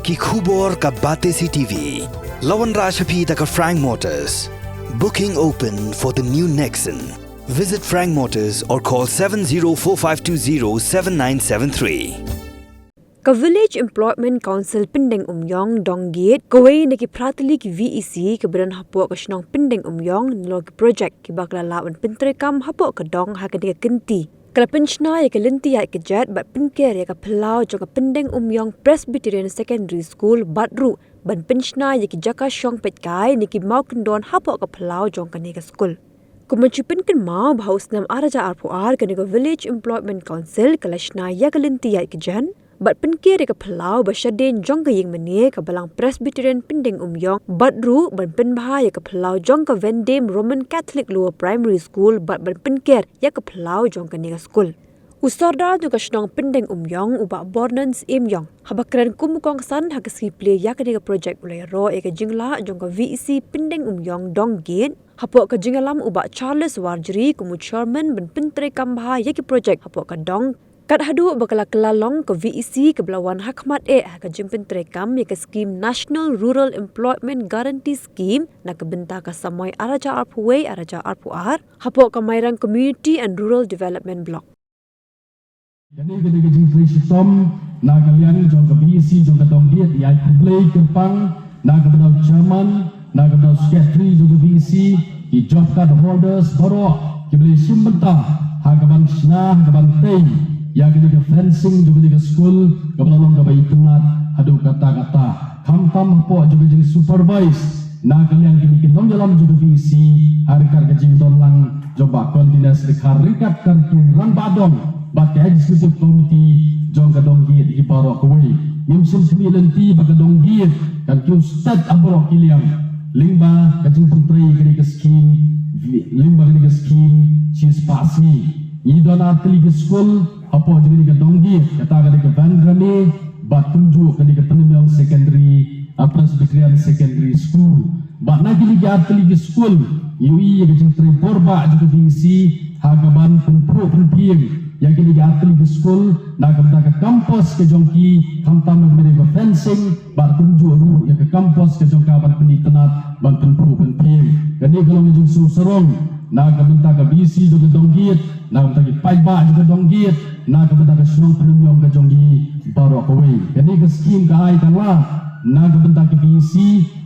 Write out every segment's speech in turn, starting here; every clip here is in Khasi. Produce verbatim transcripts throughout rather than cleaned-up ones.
Ki khubor ka Batesi T V. La wanrah sha phi da ka Frank Motors. Booking open for the new Nexon. Visit Frank Motors or call seven zero four five two zero seven nine seven three. Ka Village Employment Council Pyndengumiong Donggate, kawei na ki phra tylli ki V E C kaba don hapoh ka shnong Pyndengumiong, nalor ki projek kiba ka la lah ban pyntreikam hapoh ka dong ha kane ka kynti, ka la pynshna ïa ka lynti ïaid ka jet bad pynker ïa ka phyllaw jong ka Pyndengumiong Presbyterian Secondary School bad ruh ban pynshna ïa ki jaka shong peitkai ne ki maw kyndon hapoh ka phyllaw jong kane ka skul. Ka Myntri pynkynmaw ba ha u snem ar hajar arphew ar kane ka Village Employment Council ka la shna ïa ka lynti ïaid ka jet bad pynker ïa ka phyllaw ba shadien jong ka ïingmane ka Balang Presbyterian Pyndengumiong bad ruh ban pynbha ïa ka phyllaw jong ka Vendame Roman Catholic Lower Primary School bad ban pynker ïa ka phyllaw jong kane ka skul. U Sordar jong ka shnong Pyndengumiong u Bah Bornan Syiemiong, haba kren kum u kongsan ha ka sngi plie ïa kane ka projek, u la ïaroh ïa ka jinglah jong ka V E C Pyndengumiong Donggate hapoh ka jingïalam u Bah Charles Warjri kum u chairman ban pyntreikam bha ïa ki projek hapoh ka dong. Kat haduh ba ka la kylla long ka V E C kaba la wan ha khmat eh ha ka jingpyntreikam ïa ka skim National Rural Employment Guarantee Scheme na ka bynta ka samoi ar hajar arphew wei ar hajar arphew ar hapoh ka Mairang Community and Rural Development Block. Kane ka dei ka jingtrei shitom na ka liang jong ka V E C jong ka Donggate, ïa khublei kyrpang na ka bynta u chairman, na ka bynta u secretary jong ka V E C, ki job card holders baroh kiba la shim bynta ha ka ban shna, ha ka ban tei ïa kane ka fencing jong kane ka skul kaba la long kaba itynnad haduh katta katta. Khamtam hapoh jong ka jingsupervise na ka liang kine ki nongïalam jong ka V E C ha ryngkat ka jingdon lang jong Bah Continus Dkhar ryngkat ka rangbah dong bad ka executive committee jong ka Donggate hi baroh kawei. Ngim shym khmih lynti ba ka Donggate kan kiew stet ha baroh ki liang lyngba ka jingpyntrei kane ka skim, lyngba kane ka skim shispah sngi. Ngi don ar tylli ki skul hapoh jong kane ka Donggate, kata ka dei ka Vendrame bad kumjuh kane ka Pyndengumiong Secondary, ah, Presbyterian Secondary School. Bad na kine ki ar tylli ki skul ngi ïohi ïa ka jingtrei bor bah jong ka V E C ha ka ban pynphuh pynphieng ïa kine ki ar tylli ki skul na ka bynta ka campus ka jong ki, khamtam na ka bynta ka fencing bad kumjuh ruh ïa ka campus ka jong ka ban pynitynnad ban pynphuh pynphieng. Kane ka long ka jingsngew sarong na ka bynta ka V E C jong ka Donggate, na ka bynta ki paidbah jong ka Donggate, na ka bynta ka shnong Pyndengumiong ka jong ngi baroh kawei. Kane ka skim ka ai ka la na ka bynta ka V E C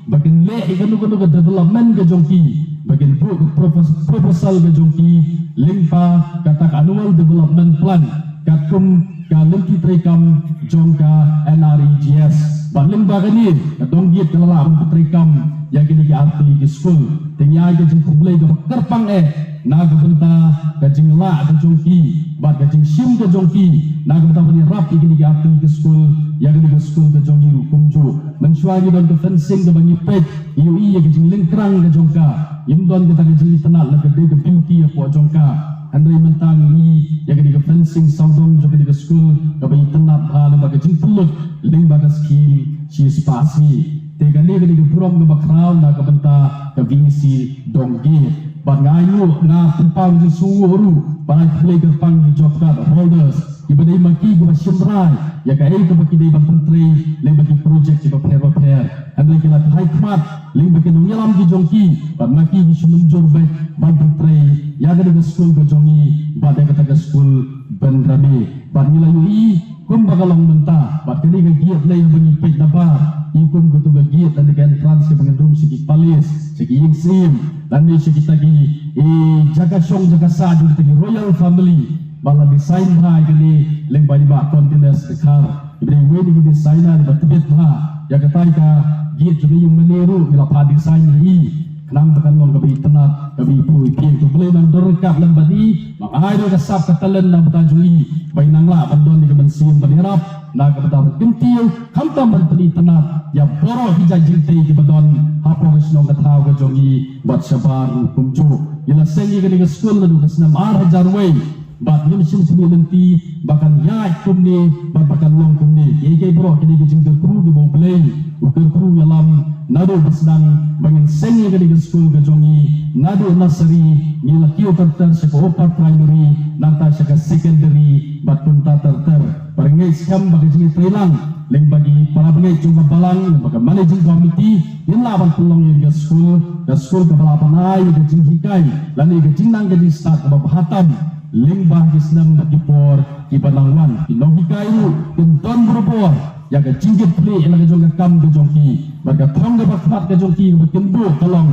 ba kin leh ïa kano kano ka development ka jong ki, ba kin buh ka propos-, proposal ka jong ki lyngba kata ka annual development plan katkum ka lynti treikam jong ka N R E G S. Bad lyngba kane ka Donggate ka la lah ban pyntreikam ïa kine ki ar tylli ki skul. Te ngi ai ka jingkhublei kaba kyrpang eh na ka bynta ka jinglah ka jong ki bad ka jingshim ka jong ki na ka bynta ban ïarap ïa kine ki ar tylli ki skul, ïa kane ka skul ka jong ngi ruh kumjuh. Mynshuwa ngi don ka fencing kaba ngi peit, ngi ïohi ïa ka jinglyngkrang ka jong ka. Ngim don kata ka jingitynnad lane ka dei ka beauty hapoh jong ka. Hynrei mynta ngi ïohi ïa kane ka fencing sawdong jong kane ka skul kaba itynnad bha lyngba ka jingpynlut lyngba ka skim shispah sngi. Te kane ka dei ka burom kaba khraw na ka bynta ka V E C Donggate. Bad nga ainguh, nga pynpaw jingsngewnguh ruh ban ai khublei kyrpang ïa ki job card holders kiba dei ma ki kiba shim rai ïa kaei kaba ki dei ban pyntrei lyngba ki projek kiba pher bapher. Hynrei ki la thait khmat lyngba ki nongïalam ki jong ki bad ma ki ki shu mynjur beit ban pyntrei ïa kane ka skul ka jong ngi bad ïa kata ka skul Vendrame. Bad ngi la ïohi kumba ka long mynta bad kane ka gate lei haba ngi peit nabar, i kum katu ka gate lane ka entrance kaba ngi rung sha ki palace, sha ki ïing syiem lane sha kita ki, eh, jaka shong jaka sah jong kita ki royal family. Ba la design bha ïa kane lyngba i Bah Continus Dkhar. Iba dei iwei na ki designer iba tbit bha. Ïa kata ka gate jong ka ïingmane ruh ngi la phah design ïa i khnang ba kan long kaba itynnad, kaba iphuh iphieng. To Blei nang don ryngkat lem bad i, nang ai ruh ka sap ka talent na ka bynta jong i ba i nang lah ban don ïa ka mynsiem ban ïarap na ka bynta ban kyntiew, khamtam ban pynitynnad ïa baroh ki jait jingtei kiba don hapoh ka shnong ka thaw ka jong i bad shabar ruh kumjuh. I la seng ïa kane ka skul naduh ka snem ar hajar wei. Bad ngim shym shym lynti ba kan ïaid kumne bad ba kan long kumne. Kiei kiei baroh kine ki jingkyrkhu kiba U Blei u kyrkhu ïalam naduh ba sdang ba ngin seng ïa kane ka skul ka jong ngi naduh nursery ngi la kiew ter ter sha ka upper primary nangta sha ka secondary bad kumta ter ter. Ba ngeit skhem ba ka jingïatreilang lyngba ki para bangeit jong ka balang lyngba ka managing committee ngin lah ban pynlong ïa ka skul, ka skul kaba lah ban ai ïa ka jinghikai lane ka jingnang ka jingstad kaba bha tam lyngba ki snem bad ki por kiba nang wan. Ki nonghikai ruh kin don barabor ïa ka jingkitkhlieh ïa la ka jong ka kam ka jong ki bad ka thong kaba khmat ka jong ki kaba kin buh ka long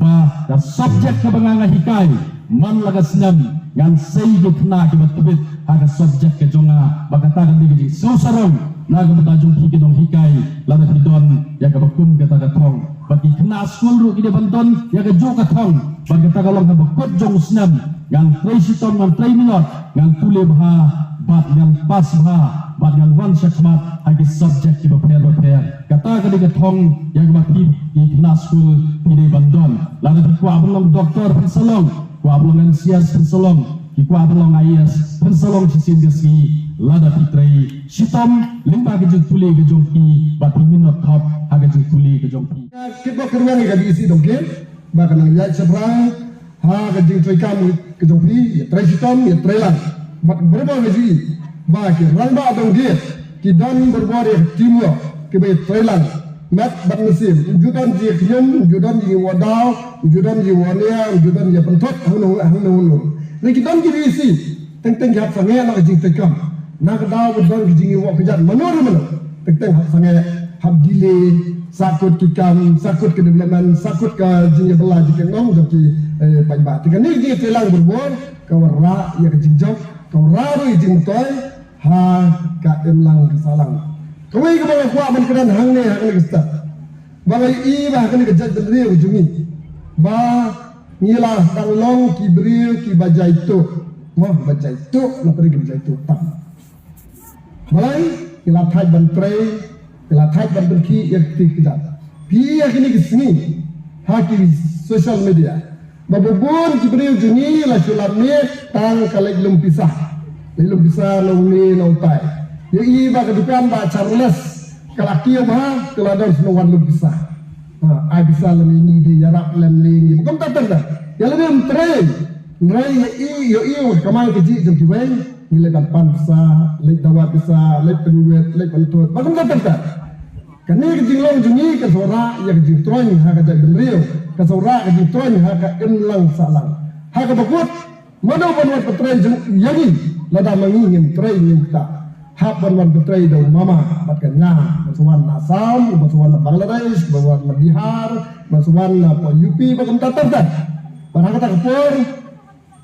ba ka subject kaba nga nga hikai man la ka snem ngan sei ki khynnah kiba tbit ha ka subject ka jong nga. Ba kata ka dei ka jingsngewsarong na ka bynta jong phi ki nonghikai lada phi don ïa kaba kum kata ka thong. Bad ki khynnah skul ruh ki dei ban don ïa kajuh ka thong. Bad kata ka long haba kut jong u snem ngan trei shitom ngan trei minot ngan pule bha bad ngan pass bha bad ngan wan shakhmat ha ki subject kiba pher bapher. Kata ka dei ka thong ïa kaba phi ki khynnah skul phi dei ban don. Lada phi kwah ban long doktor phin sa long, kwah ban long M C S phin sa long, ki kwah ban long I A S phin sa long shisien ka sngi lada phi trei shitom lyngba ka jingpule ka jong phi bad phi minot thok ha ka jingpule ka jong phi. Kit bok kyrwang ïa ka D C Dongkit ba ka nang ïaid shaphrang ha ka jingtrei kam ka jong phi, ïa trei shitom ïa trei lang. Bad barabor nga ju i ba ki rangbah Dongkit ki don barabor ïa ka teamwork kiba ïa trei lang. Met bad mynsiem, ju don jingkhñium, ju don jingwadaw, ju don jingwania, ju don ïa pynthut hangno hangno hangno. Ni ki don ki D C teng teng ki hap sangeh na ka jingtrei kam. Na ka daw ba don ki jingïawoh kjat mano re mano teng teng hap sangeh, hap delay, sakut ki kam, sakut ka development, sakut ka jingïabylla jingkynnoh jong ki, eh, paidbah. Te kane ka jingïatreilang barabor ka wanrah ïa ka jingjop, ka wanrah ruh ïa ka jingmyntoi ha ka imlang ka sahlang. Kawei kaba nga kwah ban kren hangne ha kane ka step ba nga ïohi ba ha kane ka jaitbynriew jong ngi ba ngi la dang long ki briew kiba jaituh. Mo, ba jaituh, na pyrshah kiba jaituh tam. Balei? Ngi la thait ban trei, ngi la thait ban pynkhih ïa ki kti ki jait. Phi ïa kine ki sngi ha ki social media ba bun ki briew jong ngi la shu lap miet tang ka leit lum pisa. Leit lum pisa na une na utai. Ïohi ba ka dukan Bah Charles ka la kiew bha, ka la don shu wan lum pisa. Ha, ai pisa lem ïa ngi, dei ïarap lem ïa ngi. Ba kumta ter ter. Ïa lade ym trei. Hynrei ïa i, ïa i, kamai kajih jong kiwei. Ngi leit ban pan pisa, leit dawa pisa, leit pynwit, leit pynthut. Ba kumta ter ter. Kane ka jinglong jong ngi kan sa wanrah ïa ka jingtroiñ ha ka jaitbynriew. Kan sa wanrah ka jingtroiñ ha ka imlang sahlang. Ha kaba kut, mano ban wan pyntrei jong ïa ngi lada ma ngi ngim trei ngim ktah. Hap ban wan pyntrei da u mama bad ka nya, ban sa wan na Assam, ban sa wan na Bangladesh, ban wan na Bihar, ban sa wan na U P, ba kumta ter ter. Bad ha kata ka por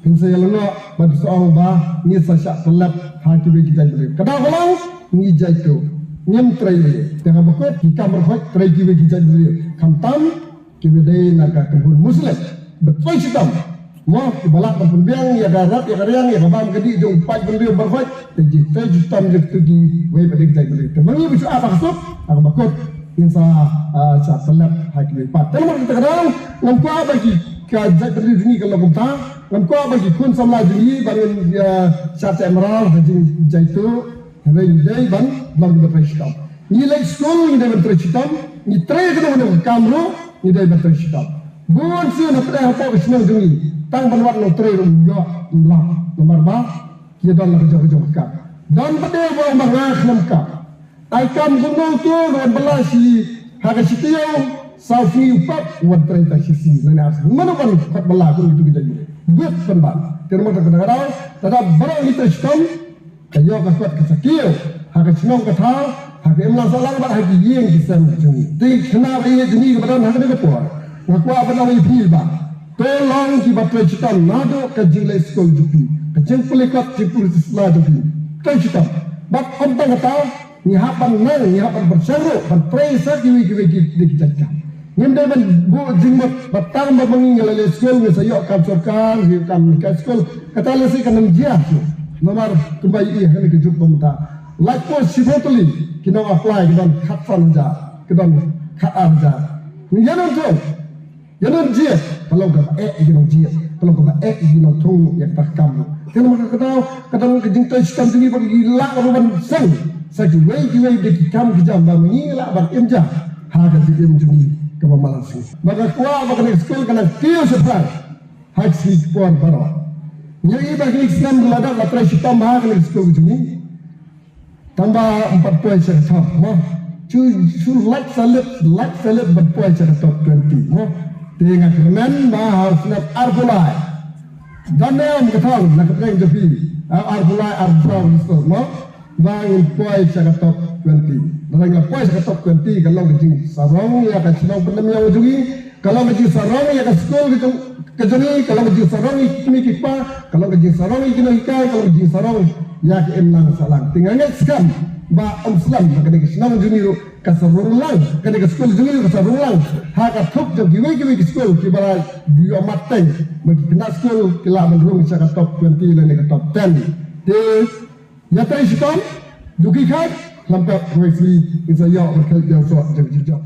phin sa ïa lyngngoh bad phin sa ong ba ngi sa shah tyllep ha kiwei ki jaitbynriew. Ka daw ka long ngi jaituh, ngim trei ei. Te haba kut ki kam baroh trei kiwei ki jaitbynriew. Khamtam kiba dei na ka kynhun Muslim ba trei shitom. Mo, kiba lah ban pynbiang ïa ka rep ïa ka riang, ïa ka bam ka dih jong u paidbynriew baroh. Te ki trei shitom jong kiwei pat ki jaitbynriew. Te ma ngi ba shu ap ha ka suk, ha kaba kut ngin sa, ah, shah tyllep ha kiwei pat. Te namar kata ka daw ngam kwah ba ki, ka jaitbynriew jong ngi kan long kumta. Ngam kwah ba ki khun samla jong ngi ba ngin, ah, shah teh mraw ha jingjaituh. Hynrei ngi dei ban long kiba trei shitom. Ngi leit skul ngi dei ban trei shitom, ngi trei kano kano ka kam ruh ngi dei ban trei shitom. Bun sien hapdeng hapoh ka shnong jong ngi tang ban wad nongtrei ruh ym ïoh, ym lah. Namar ba ki don la ka jong ka jong ka kam. Don pat de ba ong ba nga khlem kam. Ai kam kumno uto, nga wan bylla shi ha ka shi taïew, saw sngi u pap, wan trei tang shi sngi lane ar sngi. Mano ban khot bylla kum uto ki jait bynriew? Bit pynban. Te namar kata ka daw, lada baroh ngi trei shitom, ka ïoh ka kot ka sa kiew ha ka shnong ka thaw, ha ka imlang sahlang bad ha ki ïing ki sem ka jong ngi. Te khynnah ba ïeit jong ngi kaba don ha kane ka por, nga kwah ban ong ïa phi ba to long kiba trei shitom naduh ka jingleit skul jong phi, ka jingpule kot jingpule sla jong phi. Trei shitom. Bad ym tang kata, ngi hap ban nang, ngi hap ban pyrshang ruh ban trei sa kiwei kiwei ki, ki, ki jait kam. Ngim dei ban buh jingmut ba tang ba ma ngi ngi la leit skul ngi sa ïoh kam sorkar, ngi ïoh kam hikai skul. Kata lehse kan ym jia shuh. Namar kumba ïohi ha kane ka juk ba mynta, lait post shiphew tylli ki nong apply ki don khatsan hajar, ki don khatar hajar. Ngi ïa nang tu Ïa nongjied ka long kaba eh ïa ki nongjied, ka long kaba eh ïa ki nongthung ïa kata ka kam ruh. Te namar kata ka dang ka jingtrei shitom jong ngi ba ngi lah ruh ban seng sa kiwei kiwei de ki kam ki jam ba ngi lah ban im ja ha ka jingim jong ngi kaba man la sngi. Ba ka kwah ba kane ka skul kan nang kiew shaphrang ha ki sngi ki por baroh. Ngi ïohi ba kine ki snem la dep la trei shitom ha kane ka skul jong ngi. Tang ba ym pat poi sha ka top mo. Shu shu lait sa leit, lait sa leit ban poi sha ka top twenty mo. Te nga kyrmen ba ha u snem arphew lai, dang ym ka thong na ka pdeng jong phi, arphew lai arphew saw mo, ba ngin poi sha ka top twenty. Lada ngi la poi sha ka top twenty ka long ka jingsarong ïa ka shnong Pyndem Ïong jong ngi, ka long ka jingsarong ïa ka skul ka jong ka jong ngi, ka long ka jingsarong ïa ki kmie ki kpa, ka long ka jingsarong ïa ki nonghikai, ka long ka jingsarong ïa ka imlang sahlang. Te nga ngeit skhem ba ym slem ba kane ka shnong jong ngi ruh ka sa rung lang, kane ka skul jong ngi ruh ka sa rung lang ha ka thup jong kiwei kiwei ki skul kiba la ïoh mat teng ba ki khynnah skul ki lah ban rung sha ka top twenty lane ka top ten. Te ïa trei shitom, duh ki khat, khlem pep ruh sli ngin sa ïoh ban khleh biang soh jong ki jong.